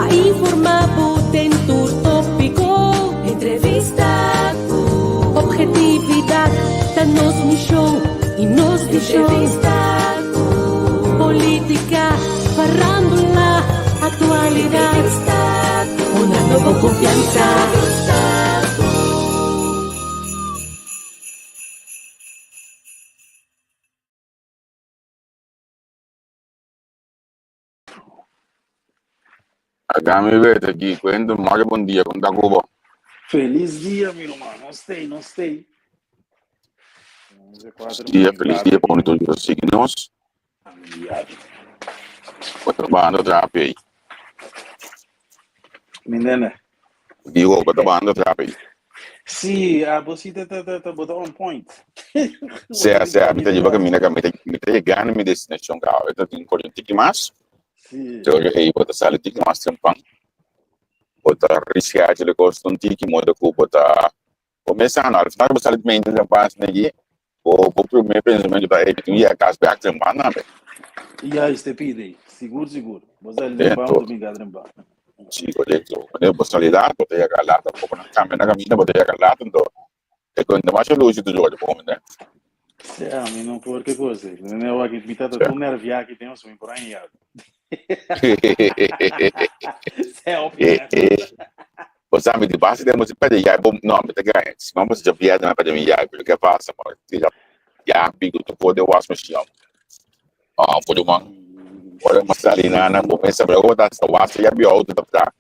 Pa informa bo den tur tópiko. Entrevista ku ophetividat ta nos mishon i nos vishon. Entrevista ku polítika, farándula, aktualidat. Entrevista ku honrando bo konfiansa. Entrevista ku. Agami wete aki, cuento masha bon dia, con ta cubo? Feliz dia, mi ruman. Nos stay, nos stay. Feliz dia, feliz dia pa tur ku ta sigui nos. Bo trabahando trapi ei. Mi nene. Digo, bo trabahando trapi ei. Sí, abo sí ta ta ta bo ta on point. Sea, sea, mi ta lleva camina ka mi ta mi ta yega na mi destinacion ka awe ta tin kore un tiki mas. Sí. Te ei bo ta sali tiki mas trempan. Bo ta reschedule kos un tiki modo ku bo ta bo mes sa no al final bo sali mente trempan asina aki bo bo primer pensamentu ta ei mi tin ku yega kas bek trempan tambe. Juist, e pide. Sigur, sigur. Bo sali trempan, bo ta bin ka trempan. Sí, korekto. Wanneer bo sali laat, bo ta yega laat. Tampoco nan cambia na caminda, bo ta yega laat, anto e cuenta masha lushi tu jordi bo hombre. Sí, a mi no por ke cosa. Mi no aki, mi tata tu nervia aki tem so mi por aí ya. Se opina. Bo sa mi di base de música pa de ya bo no mi ta gana. Si vamos a viajar pa de mi ya, pero que pasa, mo tira ya pico tu pode was machine. Ah, por uma ora uma salinana começa a botar essa wasa ya bi auto ta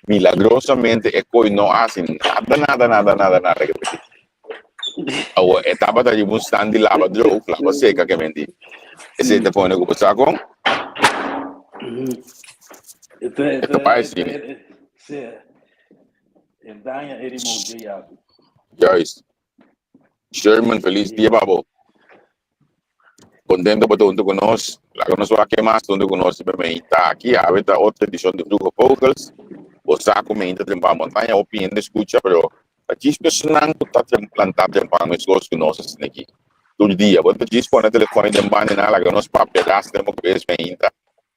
milagrosamente e coi no hace nada nada nada nada nada que pedi. Awo e tabata riba un stand di lava droog, lava seca que menti. Ese te pone ku saco. Este, E ta pai sí. Sí. El daña e remote ya. Juist. Sherman, feliz dia babo. Contento pa ta hunto cu nos. Laga nos wak ke mas hunto cu nos riba mei ta aki. Awe ta otro edicion di Vroege Vogels. Bo sa cu mei ta trempa montaña, hopi hende scucha, pero ta djis personan cu ta planta trempa mescos cu nos asina aki. Tur dia. Bo ta djis pone telefon den banda y nan laga nos papia ras den bo cabes mei ta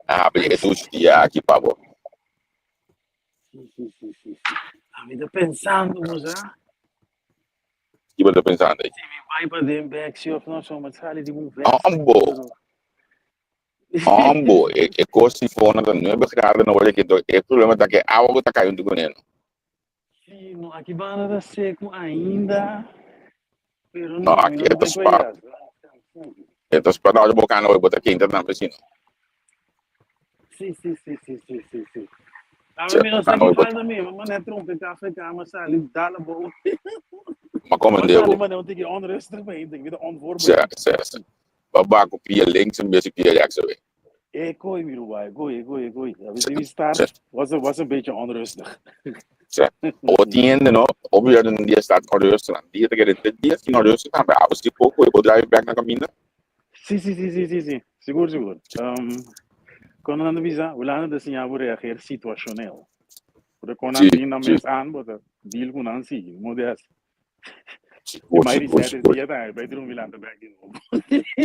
habri e dushi dia aki pa bo. Ami ta pensando, bo sa. Ki bo ta pensando ei? Si mi bai pa den bek si of no so, ma sali di un vest. Ambo, ambo, e, e kos si fona ta 9 graden no word ki e problema ta ke awa ku ta kai huntu kuné no. Si, no, aki banda ta seku ainda, pero No, no, mi aki no e ta bai pa spat. yas. E ta spat ora bo kana bo ta keinta tambe si no. Si, si, si, si, si, si, si. A Si, mi no sa kana ki bo falta mi, ma net trompe kafe kama sali dala bo. Ma Ma komende sali bo. ma ne un tiki onrustig pa hende, ik Si, onvoorbereid. si, si. Baba ku pia links en besi pia rechts away. Eh, gooi, Mirubai, gooi, gooi, gooi. Ja, we Si, zien si, start was, was een beetje onrustig. si. O tiende no, obvio un dia staat onrustig, een dia te kere dia sin onrustig, tambe abo si poco e bo drive back na camina. Sí, sí, sí, sí, sí, sí. Sigur, sigur. Cuando nan bisa, Hulanda ta siña bo reageer situacioneel. Porque con nan Si, bin nan si. mes aan, bo ta deal cu nan sí, mo de haci. E Sigur, mai sigur, di sete sigur. dia ta, bai drumi lanta bek di nobo.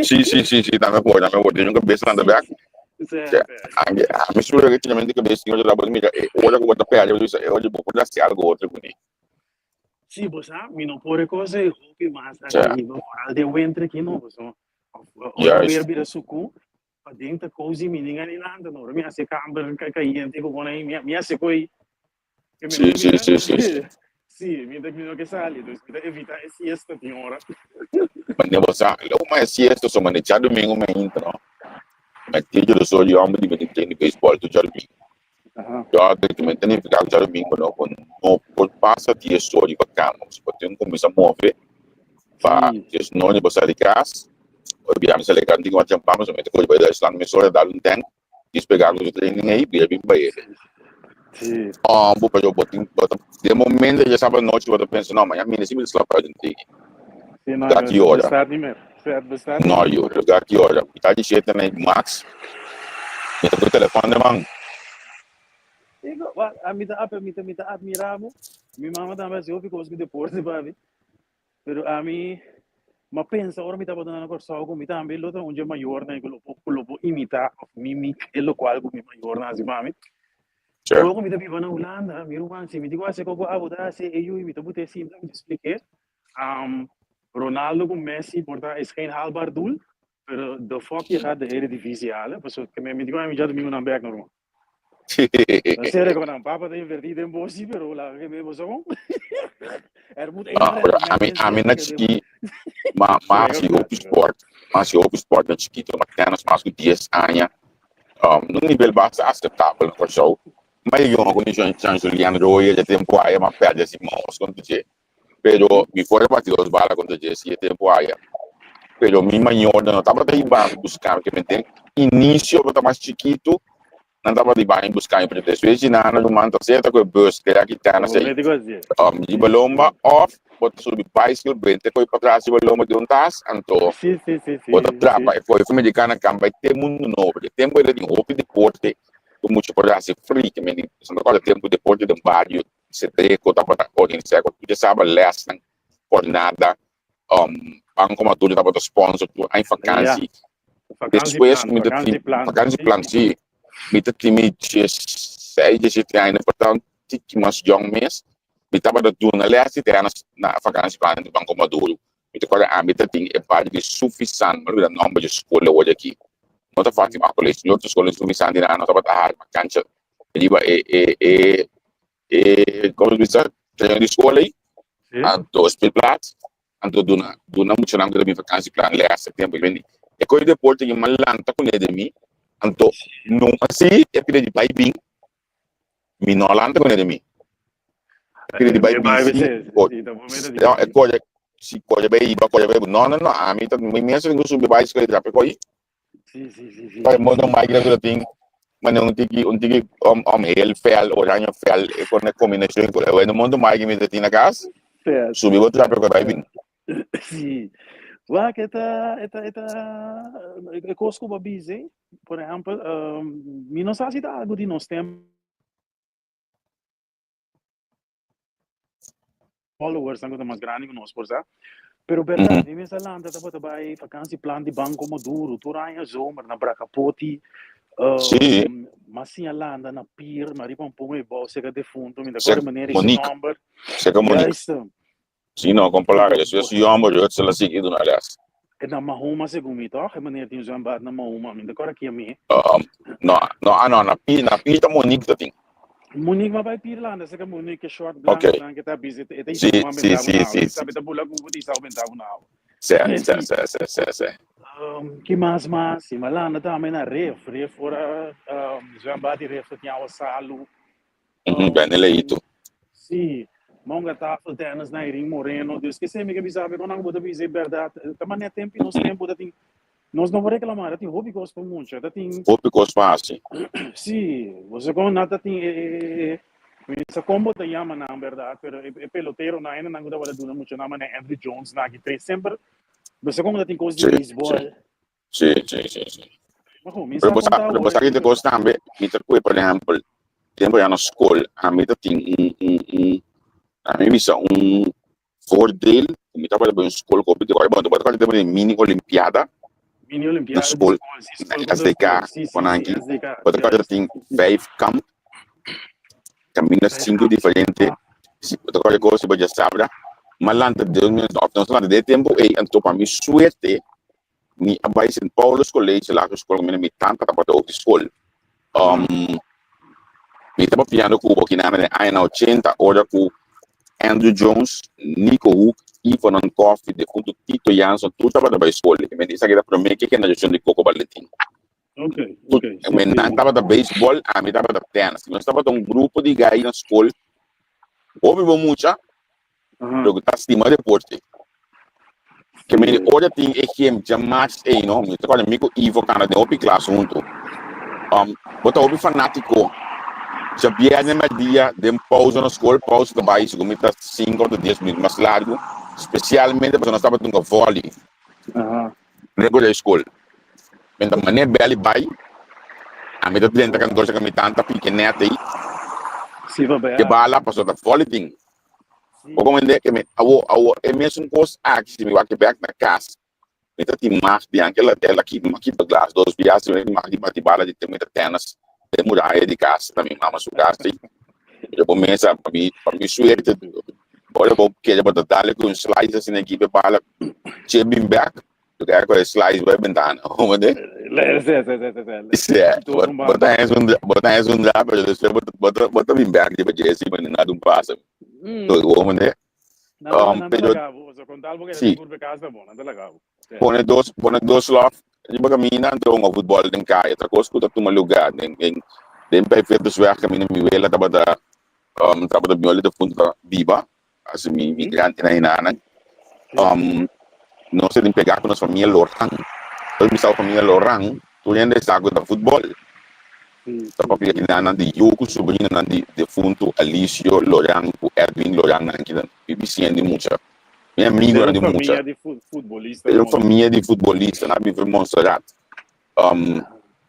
Si, si, si, si, tambe por, tambe por. Tin un cabeza lanta Sí, bek. sí. Sí, Sí, sí. a mi sura que tiene cabeza, tin otro lado, mira, e ora ku bo ta perde, bo bisa, e ora bo por haci algo otro kuné. Sí, bo sa, mi no por reconocer hopi mas Sí, aki riba, vooral den winter aki no, bo so. Of, ora weer juist. bira suku, paden ta cozy mi ninga ni lanta no. Ora mi hace kamber caliente ku pone ahí, mi, mi hace koi, que mi no Sí, ke sí, mira. sí, sí, sí. Sí, mi ta mi no ke sali, dus mi ta evita e siesta tin ora. Mane bo sa, lo ma siesta so mane djadomingo me inta no. Ma tio lo so di homber di mete training baseball tu djadomingo. Aha. Yo te me teni fica djadomingo no con no por pasa 10 ora riba cama. So tin comienza move pa Sí. 10 noche bo sali cas. Ora bia mi sali cas tin ora champam so mete ko bai Duitsland mesora dal un tank. Despegá ku su training ei, bira bin pa ele. Sí. Oh, bo pero bo tin, bo ta, den momento ya sabe nochi bo ta pensa, no, mañana mini si mi ta slap uit un tiki. Sí, no, Ga ki ora? bestaat niet meer. Het bestaat niet No, meer. yo, ga ki ora? Mitad di shete na max. Mi ta ku telefon den man. Digo, wa, a mi ta, mi ta, mi ta admirabo. Mi mama tambe hasi hopi kos ku deporte pa mi. Pero ami, m'a pensa ora mi tabata na Kòrsou ku mi tambe lo ta un dje mayornan ku lo por, ku lo por imitá òf mimic e lokual ku mi mayornan hasi pa mi. Awor ku mi ta biba na Hulanda, mi ruman, si mi tin ku hasi koko abo ta hasi e yu i mi ta buta e sinta, mi ta splik'é. Ronaldo ku Messi por ta is geen haalbaar doel, pero de fuck je gaat de Eredivisie halen? Pasobra ke mi tin ku hasi mi djadumingunan bèk no ruman. Ta sere ku nan papa ta invertí den bo si, pero laga ke mi bo sa kon. Er moet een Ah, pero rendement ami, in ami na zitten, ke chikí, ma, ma hasi hopi sport, ma hasi hopi sport na chikito, ma tennis mas ku 10 aña. Um, un nivel basta aceptabel na Kòrsou. Ma e yonga ku ni Jean Jean Julian Royer e tempu aya ma pèrdè si mos kontra dje. Pero mi for a bati dos bala kontra dje si e tempu aya. Pero mi mayornan no tabata hiba mi buska mi, ke mi den inisio bo ta mas chikitu, nan tabata hiba mi buska mi, pero despues di nan ruman ta seta ku e bus krea ki tènis ei. Riba lomba òf bo ta subi baisikil bente koe patras riba lomba di un tas, anto bo ta trapa e fo'i Americana kan bai te mundu nobo. E tempu ei ta tin hopi deporte ku mucha por hasi free, ke men di Santa Cruz e tempu deporte den bario Cedreco tabata organisá ku tur saba lèsnan por nada. Banco Maduro tabata sponsor tur aña vakansi. Despues mi ta tin vakansieplan si. Mi ta tin mi diesseis, diesshete aña, por ta un tiki mas yòn mes. Mi tabata duna lès di tènis na vakansieplan di Banco Maduro. Mi ta kòrda ami ta tin e bario di Sufisan, mi a olbida nòmber di e skol awor aki. No ta Fatima College, tin otro skol den Sufisan di nan, nos tabata harma kancha riba e e e e como se bisa terreno di skol ei, anto speelplaats, anto duna duna muchanan ku ta bin vakansi plan lès e tempu. E kos di deporte ki mi a lanta kuné den mi, anto no asi e pida di bai bin. Mi no a lanta kuné di mi. E pida di bai bin si, no, e kore, si kore bai riba, kore bai. No, no, no, ami ta, mi mes tin ku subi baisikla i trapa e koi. Pa e moto maigra ku ta tin manera un tiki, un tiki um, um heel fel, oranje fel, e kon e kombinashon ku e moto maigra mi ta tin na kas, subi bo trapa e koi bai bin. Sí. Wak, e ta, e ta, e ta, e kos ku bo a bisa, por ehèmpel, mi no sa si ta algu di nos tempu. Followersnan ku ta mas grandi ku nos por sa. Pero bèrdat, mi mes a lanta tabata bai vakansi plan di Banco Maduro tur aña zomer na Bracapoti. Sí. M'a siña landa na pier, m'a riba un pon ebou serka defunto, mi ta kòrda manera i su Monique. nòmber. Serka Monique. Juist. Si no, kon palabra, despues su yòmber Ruth la sigui duna lès. E na Mahoma segun mi tòg, e meneer tin zwembad na Mahoma, mi ta kòrda ki a mi. No, no, ah no, na Pier, na Pier ta Monique ta tin. Monique ma bai Pier landa, seka Monique e short blanco Ok. nan ke ta bisti, e ta isa Si, ku a si, benta bo si, na awa, si, e si. sabi ta bula ku bo ta isa bo benta bo na awa. Sè, sè, sè, sè, sè, sè. Ki mas mas? Si ma landa tambe na Rif, Rif ora zwembad di Rif ta tin awa salu. Benny Leito. Sí, monga tafel tennis na Irin Moreno. Dus ke mi ke bisa be konan bo ta bisa e berdad. Ta mané tempo nos tempo ta tin nos no por reclamar, ta tin hopi kos pa mucha, ta tin Hopi kos pa hasi. Sí, bo sa kon nan ta tin e e e mi sa kon bo ta yama nan berdad, pero e e pelotero nan nan ku tabata duna mucha nan mané Andrew Jones nan aki tres semper bo sa kon ta tin kos di Sí, sí. baseball. Sí, sí, sí, sí. Pero Pero bo sa, pero bo sa ki kos tambe, mi ta kue, por ehempel, tempo ya na skol, ami ta tin un, un, un, ami bisa un voordeel, ku mi tabata bai un skol ku hopi di ora, bon, bo ta kòrda tempo di mini olimpiada Mini na olimpiada di skol, skol, sí, na skol kontra SDK, skol, sí, sí, sí, konanki, SDK, bo ta kòrda juist. tin vijf kamp, kaminda sinku diferente, si bo ta kòrda kos riba djasabra, mi a lanta dos minuut, òf nos a lanta den e tempu ei, anto pa mi suerte, Mi a bai Sint Paulus College, lagere school, kaminda mi tanta tabata hoofd di skol. Um, mi ta papiando ku bo kinana den añanan ochenta, ora ku Andrew Jones, Nico Hoek, Ivonon Coffie, defuntu Tito Jansen, tur tabata bai skol. I mi di esaki ta promé ke generashon di Coco Valentin. Okay, Tur, okay, sí, men sí. nan tabata beisbòl, ami tabata tènis. Nos tabata un grupo di gai na skol, hopi bo mucha, Lo ta stima deporte. Ke meni ora tin e game dja match ei no, mi ta kòrda mi ku Ivo kanda den hopi klas huntu. Um, bo ta hopi fanátiko. Djabièrnè mèrdia den pausa na skol, pausa ta bai segun mi ta sinku òf dies minüt mas largu, spesialmente pasobra nos tabata hunga vòli den e skol. Mi ta manera bèl i bai, ami ta drenta kantor serka mi tanta piki nèt ei, ke bala pasobra ta vòli tin. Bo comprende ke mi awo awo e mesun kos aki si mi wak bek na kas mi ta tin mag di anke la el a ki mi kita glas dos bias mi tin mag di bati bala di te mi ta tennis. Den muraya di kas, na mi mama su kas ei. Pero bo mesa, pa mi suerte, ora bo kere bo ta dale ku un slice asina aki pe bala che bin bek, bo kere ku e slice bai bentana, bo mende? Sí, sí, sí, sí, sí. Sí, Tur un bo banda. ta haci un, bo ta haci un drap, pero despues bo ta bin bek riba dje así, mende nada un pasa. Bo mende? Nan ta, nan ta Pero laga bo, o sea, con tal bo kere sí, den curva casa bo, nan ta laga bo. Sí. pone dos slof riba caminda, anto hunga futbol den caya. Ta cos cu ta tuma lugar den, den, den Vijfveertersweg caminda mi wela tabata, tabata mi wela defunto ta biba, asi mi, mi grandinan y nanan. Nos a tin pega cu nos famia Loran. Ora mi sa famia Loran, tur hende sa cu ta futbol. Ta papia di nannan di yu ku subrinanan di defuntu Alicio Loran ku Edwin Loran nan ki ta bibi sien di mucha. Mi amigonan di mucha. Era un famia di futbolista nan a biba Montserrat.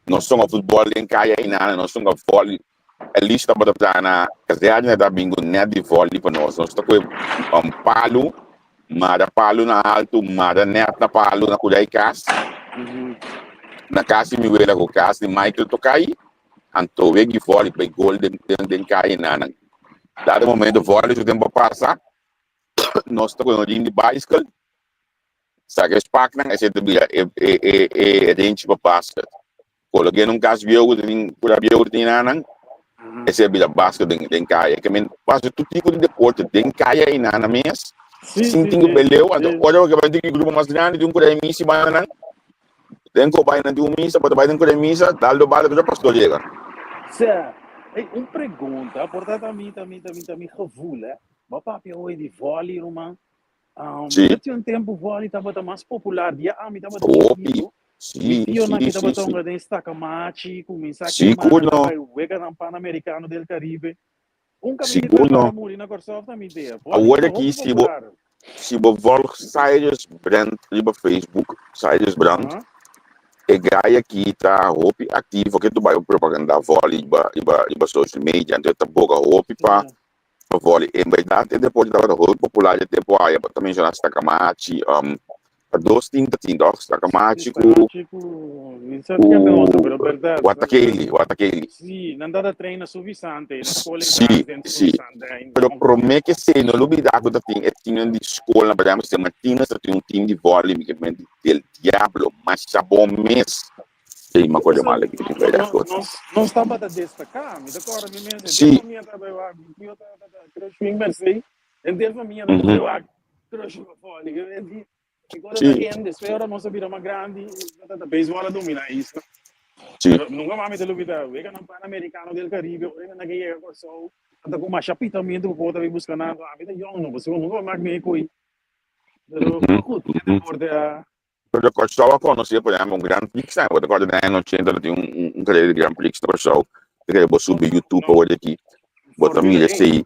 Nos tonga futbol den kaya einan, nos tonga vòli. Alicio tabata traha na kazerne ta bin ku nèt di vòli pa nos. Nos ta kohe palu, mara palu na altu, mara nèt na palu na kuda e kas. Na kas di mi wela ku kas di Michael Tokai, anto wek di vòli bai gol den den kaya einan. Dado momento vòli su tempu a pasa, nos ta kohe un rin di baiskel. Saka e spaknan esei ta bira e e e e renchi pa basket. Koloke un kas bieu ku tin pura bieu ku tin nan, esei a bira basket den den kaya. Ke men pasa tur tipo di deporte den kaya ei nan mes sin tin ku beleu. Anto ora bo ke bai tin grupo mas grandi tin un kura e misi banda nan, den ku bai nan tin un misa, bo ta bai den kura e misa dal do bala tur e pastor yega. Sè, ey, un pregunta, por ta ta mi ta mi ta mi ta mi gevoel, hè. Bo a papia hoy di volley, ruman. Sí. Dat un tempu vòli tabata mas popular. Dia ami tabata Hopi. chikitu, Sí, mi tionan sí, ki sí, tabata sí. hunga den Stakamachi, kuminsá Sigur kema nan no. bai weganan Panamericano del Caribe. Un kaminda Sigur ku no. a muri na Kòrsou ta mi idea. Vòli Awor tabata aki hopi si bo popular. si bo volg Cyrus Brand riba Facebook, Cyrus Brand, Aha. e guy aki ta hopi aktivo ke ta bai propaganda vòli riba riba riba social media, anto e ta boga hopi pa Sí. Pa vòlei. En bèrdat e deporte tabata hopi popular e tempu aya. Bo ta menshoná Stakamachi, pa dos tim ta tin tòg? Stakamachi ku Stakamachi ku mi sa ku kende otro, pero bèrdat. Watakeli, Watakeli. Sí, nan tabata train na Suffisante, na skol Sí, entras den sí. Suffisante ainda. Pero promé ke esei no lubidá ku ta tin e timnan di skolnan, por ehèmpel San Martinus ta tin un tim di vòlei, mi ke men del diablo, masha bon mes. Sí, me acuerdo mal aquí, Nos, verdad, nos, nos, nos tabata destaká. Mi ta kòrda mi mes, henter Sí. famia tabata wak, mi tio tabata crush mi Mercé, henter famia tabata wak crush mi vòlei. Ke men di, mi kòrda ta hende, despues ora nos a bira mas grandi, tabata beisbòl a dominá isla. Pero nunka mas mi ta lubida, weganan Panamericano del Caribe, ora nan a yega Kòrsou, tabata ku masha pitamentu ku por ta bin buska nan, ami ta yòn no, pasobra nunka mas mi a ko'i. Pero goed, e deporte a. Pero Kòrsou a konosé por ehèmpel un Grand Prix nan. Bo ta kòrda den aña ochenta lo tin un karera di Grand Prix na Kòrsou. Ta kere bo subi YouTube awor di aki, bo ta mira esei.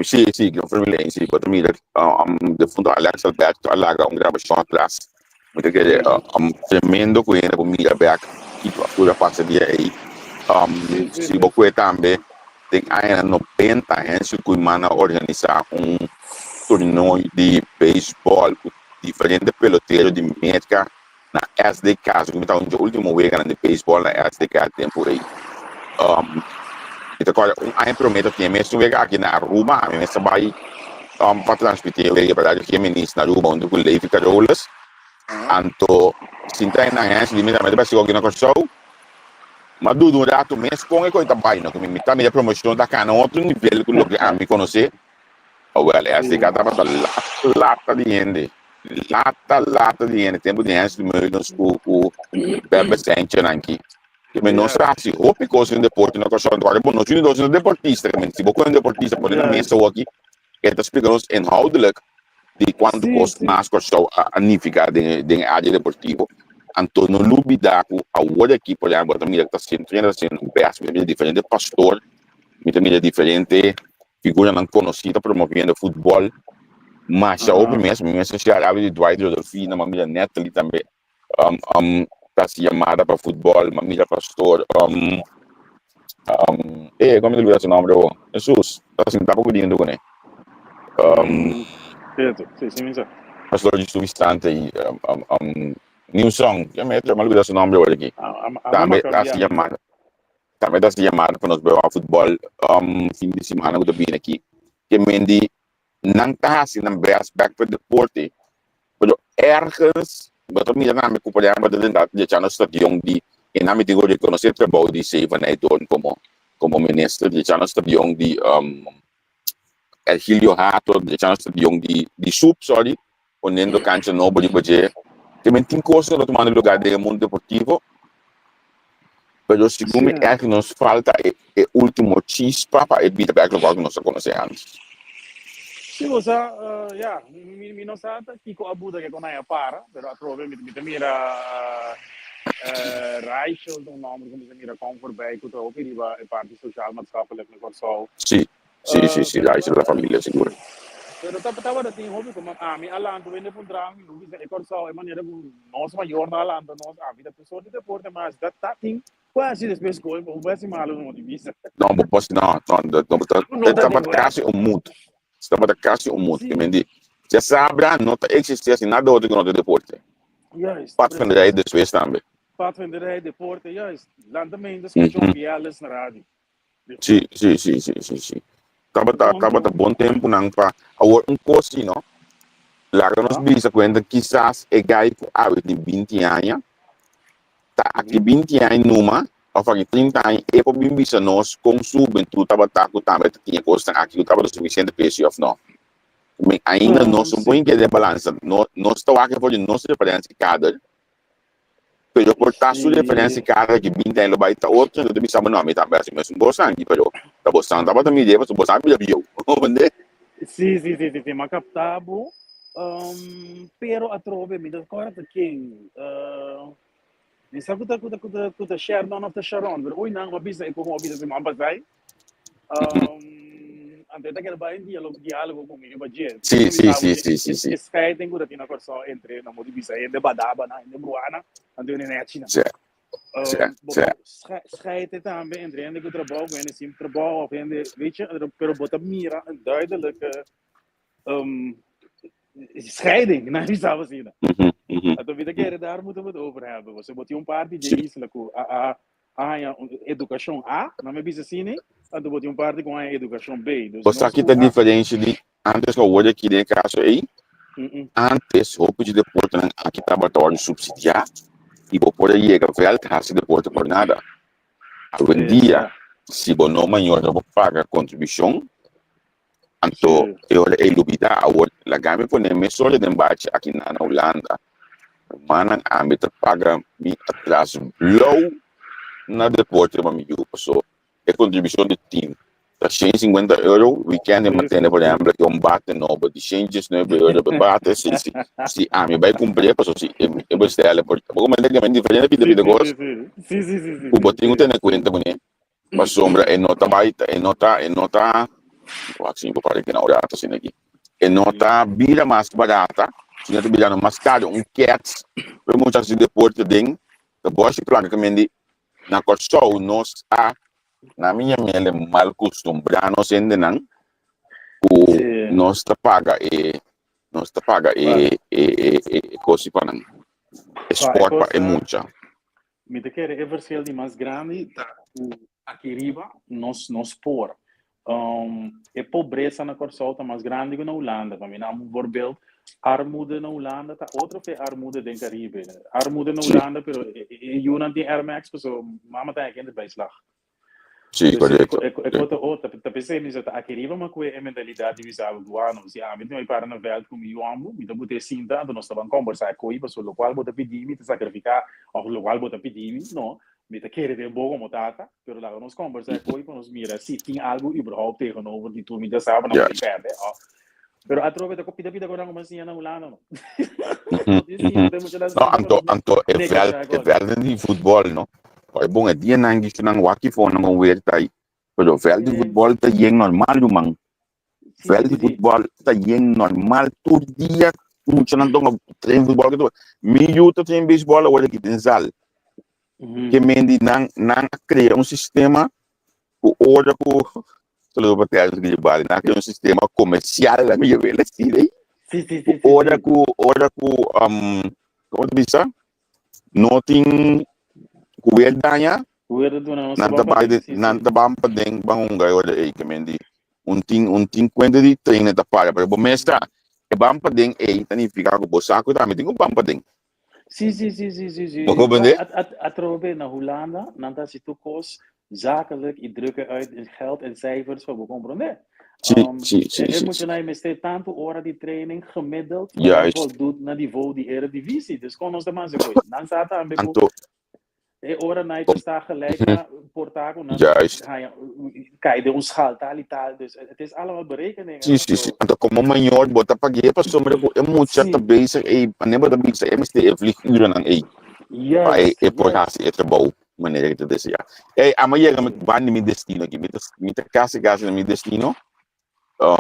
Sí, sí, Formula un, sí. Bo ta mira defunto Alex Alberto a laga un grabashon atras. Mi ta kere tremendo ku hende por mira bèk kiko a kura pasa dia ei. Si bo kue tambe den añanan nobenta Henschel Koeiman a organisá un torneo di beisbòl ku diferente pelotero di Merca na SDK. Su mi ta un dje ultimo weganan di beisbòl na SDK e tempu ei. Mi ta kòrda un aña promé ta tin e mesun wega aki na Aruba. Ami mes a bai pa transmití e wega pa Radio Geminis na Aruba huntu ku Levi Carolus. Anto sinta einan hèns di mi tambe ta bai sigu aki na Kòrsou. M'a duda un ratu mes kon e koi ta bai no, ku mi ta mira promoshon ta kana otro nivel ku loke ami konosé. Awel, SDK tabata lata lata di hende, lata lata di hende, tempu di Hensley Meulens ku ku Bebe Sentjenan aki. Ke men nos a hasi hopi kos den deporte na Kòrsou. Anto bo nos nos no deportista, ke men si bo kohe un deportista pone na mesa awor aki, e ta splika nos inhoudelijk di kuantu kos mas Kòrsou a nifiká den den e área deportivo. Anto no lubidá ku awor aki por ehèmpel bo ta mira ku ta hasiendo, ta hasiendo bèst, mi ta mira diferente pastor, mi ta mira diferente Figuranan konosí ta promoviendo futbòl masha hopi mes. Mi mester share algu di Dwight Rodolfina, m'a mira Natalie tambe ta hasi yamada pa futbòl, m'a mira pastor eh komo mi ta olbida su nòmber awor? Hesus, ta sinta poko dia huntu kuné. Pastor di Subristante ei, Newsong, ya mi a olbida su nòmber awor aki, tambe ta hasi yamada. Tambe ta hasi yamada pa nos bai wak futbòl fin di simana ku ta bini aki. Ke men di nan ta hasi nan bèst bèk pa deporte, pero ergens bo ta mira tambe ku por ehèmpel ta tenta drecha nos stadion di e nan mi tin ku rekonosé trabou di Steven Nijdoorn komo komo minister, drecha nos stadion di Ergilio Hato, drecha nos stadion di di Soep sorry, poniendo kancha nobo riba dje. Te men tin kos ku ta tumando lugar den e mundo deportivo, pero segun mi ègt nos falta e e ultimo chispa pa e bida bèk lokual ku nos a konosé antes. Sí, bo sa, ya, mi mi no sa ta kiko a buta ke kon a para, pero atrobe mi mi ta mira Raichel ta un nòmber ku mi ta mira kon forbij ku ta hopi riba e parti sosial maatschappelijk na Kòrsou. Sí, Sí, sí, sí, Raichel ta familia sigur. Pero tabata tin hopi como ami a lanta wende puntra mi no bisa e Kòrsou e manera ku nos mayornan a lanta nos ami ta tur sort di deporte mas ta ta tin kuasi despues skol bo por hasi malo no di bisa. No bo por no no no bo ta No ta tabata tin kasi un mood tabata kasi un mood Sí. ke men di djasabra no ta existi asi nada otro ku no ta deporte. Juist, Padvinderij precies. despues tambe. Padvinderij, deporte, juist. Lantamentu skucha un Biales na radio. Sí, sí, sí, sí, sí, sí. Tabata, tabata bon tempunan pa awor un kos sí, no? Laga nos bisa kuenta kisas e gai ku awe tin binti aña, ta aki binti aña numa òf aki trinta aña e por bin bisa nos kon su hubentud tabata ku tambe ta tin e kosnan aki ku tabata sufisiente pa esi òf no. Mi ainda nos no por keda den balansa. No, nos ta wak for di nos referensiekader. Pero por ta su referencia cada ki 20 aña lo bai ta otro, entonces bisa bo no, mi tambe haci mesun cos anki, pero ta bosan tabata mire pasobra bosan a bira bieu, comprende? Sí, sí, sí, sí, sí, m'a capta bo. Pero atrobe mi ta acorda ta ken, mi sa cu ta, cu ta, cu ta, cu ta Sherdon of ta Sharon, pero oy nan a bisa e cu a bisa siman pasai. Anto e ta keda bai dialogo, dialogo ku mi riba dje. Sí, sí, sí, sí, sí, sí. E scheiding ku ta tin na Kòrsou entre nan por di bisa hende badaba nan, hende bruana, anto hende nèchi nan. Sí, sí, Bo sí. por scheid tambe entre hende ku trabou ku hende sin trabou of hende, weet je, pero bo ta mira een duidelijke scheiding, nan bisa bo asina. Anto mi ta kere daar moeten we het over hebben. Bo tin un parti dje isla ku a a a haña un edukashon A, nan me bisa asina, anto bo tin un parti ku haña edukashon B. Dus Bo sa nos ki ku ta a diferensha di antes ku awor aki den e kaso ei? Antes hopi di deportenan aki tabata wòrdu supsidiá i bo por a yega vèlt hasi deporte por nada. Awendia si bo no mayor no por paga kontribushon, Anto e ora ei lubidá. Awor laga mi pone mesora den bachi aki na na Hulanda. Rumannan ami ta paga mi atras blou na deporte pa mi yu paso e kontribushon di tim ta 150 euro weekend e mantene por ehempel aki un bate nobo di 119 euro pa bate si si si ami bai kumpr'é paso si e bestèl'e por bo komprende ke men diferente pida pida kos ku bo tin ku tene kuenta kuné. Pasobra e no ta bai, e no ta, e no ta, wak si mi por para aki na un rato asina aki. E no ta bira mas barata, sino ta birando mas caro. Un kets, por mucha hasi deporte den, ta boshi plaka ke men di, na Kòrsou nos a, na mi yam'el mal kustumbrá nos hendenan, ku nos ta paga e, nos ta paga e, e, e, e kosi pa nan, e sport pa e mucha. Mi ta kere e verschil di mas grandi ta ku aki riba nos nos por. E pobresa na Kòrsou ta mas grandi ku na Hulanda. Pa mi nan un voorbeeld, armoede na Hulanda ta otro fe armoede den Karibe. Armoede na Hulanda, pero e yunan tin Air Max pasobra mama ta haña kinderbijslag. Sí, Dus correcto. e kota o ta ta pesei mi sa ta aki riba ma ku e mentalidat di bisa guano si ami tin para na veld ku mi yu ambu mi ta buta e sinta anto nos ta ban kombersa e koi pasobra lokual bo ta pidi mi ta sakrifika òf lokual bo ta pidi mi no mi ta kere den bo komo tata pero laga nos kombersa e koi pa nos mira si tin algu überhaupt tegenover di tur mi ta sa pa nan pudi pèrdè òf pero atrobe ta pida pida konan ku siña na Hulanda no No, anto anto e veld e velden di futbol no Oi bon e dianan di nan wak ifo nan kon weer ta pero veld di futbol ta yen normal ruman veld di futbol ta yen normal tur dia muchanan tonga train futbol ke tur mi yu ta train baseball awor aki den zal ke men di nan nan a krea un sistema ku ora ku saludo pa Terence Gribali nan a krea un sistema komersial mi yabel asina ku ora ku ora ku komo ta bisa no tin ku weer daña. Hoe ta duna nos Nan ta ban bai paden, den, sí, nan sí. ta ban paden ban hunga e ora ei, ke men di un tin un tin kuenta di trainer ta para, pero bo mes ta e ban paden ei ta nifiká ku bo sa ku tambe tin ku ban paden. Sí, sí, sí, sí, sí, sí. Bo comprende? At, at, atrobe na Hulanda, nan ta hasi tur kos zakelijk i drukken uit in geld en cijfers pa bo comprende. Sí, Um, sí, sí, e, e sí, sí. muchanan mester tantu ora di training gemiddeld pa nan Juist. voldoet na niveau di eredivisie. Dus kon nos ta masi koe? Nan sa tambe ku Anto, E ora nan kom, ta sta gelijk na porta ku nan juist. haña kai den un schaal tal i tal. Dus het is allemaal berekeningen, Sí, no? sí, sí. So, Anto komo mayor bo ta pag'é pasobra ku e mucha ta sí, bezig ei, manera bo ta bisa e mester e vliegurennan ei pa e juist, e por juist. hasi e trabou manera ku ta deseá. Ey, amo yega mi Sí. ban di mi destino aki. Mi ta mi ta kasi kasi na mi destino.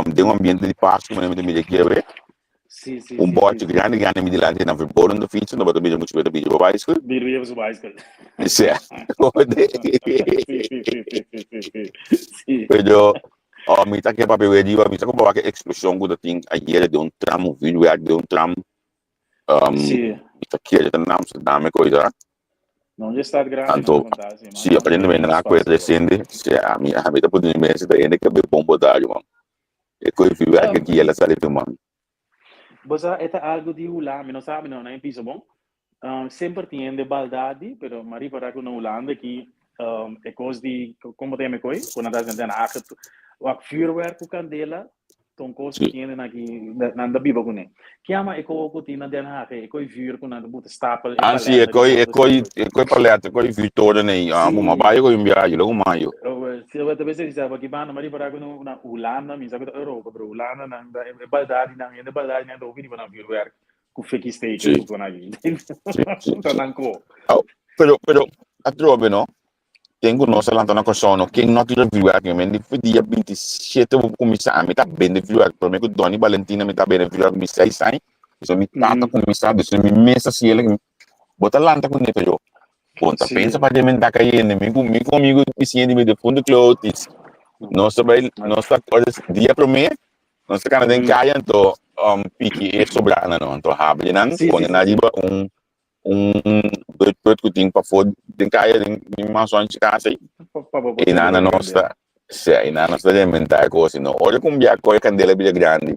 Den un ambiente di Pasku manera mi ta mira aki awe. Sí, sí, Un sí, sí, bòrchi sí. grandi grandi mi dilanti nan verboden te fietsen, no bo ta mira muchu bo ta mira bo bicycle. Mira bo su bicycle. Sí. Sí, sí, sí, sí, sí, sí, sí. Sí. Pero oh, mi ta ke papia wei riba, mi sa ku wak e eksploshon ku ta tin ayera den un tram, un vuurwerk den un tram. Sí. Mi ta kere ta na Amsterdam e koisa. No, je staat grandi Anto, nan kontá, sí, man. sí, aparentemente nan a koe resende, sí, ami, ami ta pone mi mes ta hende kabe bombo dario, man. E koe vuurwerk aki el a sali tu man. Bo sa, e ta algo di Hulanda, mi no sa, mi no na piso bon. Semper tin hende baldadi, pero mi a ripara ku na Hulanda aki e kos di, komo ta yama e koi? Ku nan ta hasi na Den Haag, wak vuurwerk ku kandela ta un kos ku Sí. tin hende nan aki, nan ta biba kuné. Kiama e koi ku tin na Den Haag, e koi vuur ku nan ta buta stapel e Ah, sí, e palèt koi, riba e otro koi, stapel. e koi palèt, e koi vuurtoren ei. Ah, bo, ma Sí. bai koi un biaha, logo mayo. Sí, bo ta bisa di sa, aki banda, mi a ripara ku na Hulanda, mi sa ku ta Europa, pero Hulanda nan ta, e baldadi nan, hende baldadi nan ta hopi riba nan vuurwerk. Ku feki steker Sí. ku kon aki. Sí, sí, Ta sí. nan ko. Oh, pero, pero, atrobe no, ten ku nos a lanta na Kòrsou no, ken no tira vuurwerk? Mi men di dia 27 bo kuminsá, ami ta bende vuurwerk, promé ku Donny Balentina mi ta bende vuurwerk mi seis aña, so mi tata kuminsá, dus mi mes a siel, bo ta lanta kuné pero bo ta pensa pa rementá kayende, mi ku mi ku amigu bisiña di mi defuntu Clotis, nos ta bai, nos ta dia promé Nos ta kana den kaya anto piki e sobrana no, anto habri nan, pone nan riba un un put ku tin pafó den kaya den den mas o kas ei. I nan nos ta si i nan nos ta rementa e kos no. Ora ku un bia kohe kandela bira grandi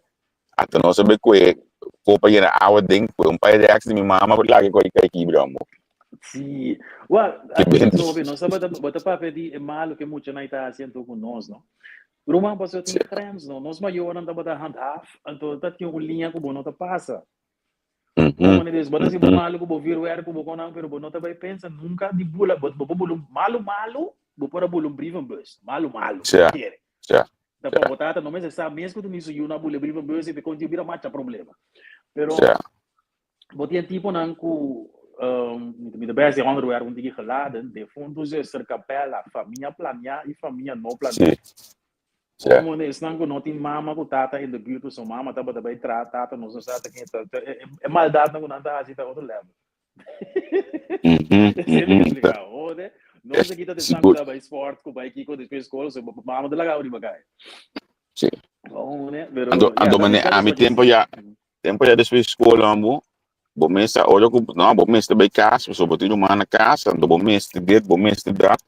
ata nos a bai kohe kopa yena awa den kohe un par di rèks di mi mama por laga e kohe kai kibra amor. Si, wèl, atrobe nos tabata bo ta papia di e malu ku e muchanan ta hasi anto ku nos no. Ruman, pasobra tin grens, no? Nos mayornan tabata handhaaf, anto ta tin un liña ku bo no ta pasa. Como ne des, bo ta hasi bo malu ku bo vuurwerk ku bo konan, pero bo no ta bai pensa nunka di bula, bo bo por bula un malu malu, bo por a bula un brievenbus, malu malu, bo kere. Ta pa bo tata no mester sa mes ku ta mi su yu na bula e brievenbus i ta kontinua bira macha problema. Pero Bo tin tiponan ku mi ta bes di onderwerp un tiki geladen, defuntu zuster, kapela, famia planiá i famia no planiá. Sí. Komo esnan ku no tin mama ku tata in de buurt, pasobra mama tabata bai traha, tata nos no sa ta ken ta. E maldatnan ku nan ta hasi ta otro level. Esei mi ke splika. Hode, nos aki ta esnan ku ta bai sport, ku bai kiko despues skol, so mama ta laga riba kai. Sí. Pero, Anto, ja, anto dat mane is, dat is ami wat je tempo ziet. ya, tempo ya despues skol ambo, bo mester ora ku no, bo mester bai kas, pasobra bo tin ruman na kas, anto bo mester dit, bo mester dat,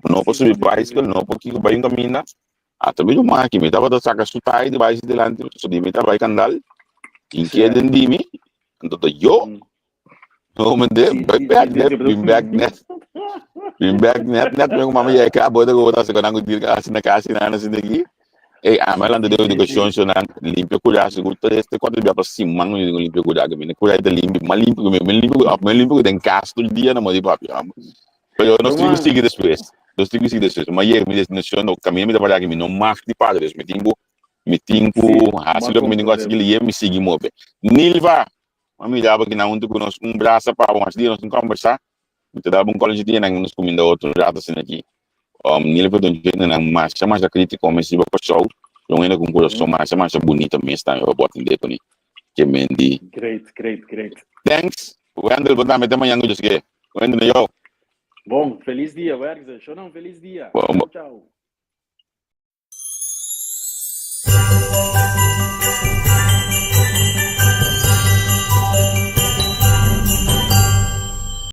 bo no por Sí, subi sí, sí, sí. bicycle, no por kiko bai un kaminda. Ata mi ruman aki, mi tabata saka su tai di bicycle dilanti, so di mi ta bai kandal, tin Sí. ke den di mi, anto ta yo, no mende, Sí, bai sí, bek sí, sí, net, sí, bin bek net, bin bek net, net mi ku mama yega ka, bo ta ku bo ta hasi ku nan ku dir hasi na kas, nan hasi na aki. Ey, ami a lanta Sí, den sí, edukashon sí. so nan limpia kurá sigur tres te kuater bia pa siman mi tin ku limpia kurá ku mi na kurá ta limpi mas limpi ku mi mi limpi ku mi limpi ku den kas tur dia na modi papia amo pero nos tin ku Ruman, sigui despues nos tin ku sigui despues mi a yega mi destinashon no kaminda mi ta para aki mi no mag di para dus mi tin ku mi tin ku sí, hasi m'a loke mi tin ku hasi comprende. kili ye mi sigui move. Nilva mi a mira bo kinan huntu ku nos un brasa pa bo mas dia nos tin kombersá mi ta dal bo un kòlenchi dia nan nos kuminda otro rato asina aki. Nilva ta un hendenan masha masha kritiko mes riba Kòrsou, pero un hende ku un kurason masha masha bunita mes tambe pa bo atendé kuné. Ke men di. Great, great, great. Thanks, Wendel, bo tambe te mañan ku Dios ke. Wendel, yo. Bon, felis dia, werkse. Shonnan, felis dia. Bon, Chau, chau.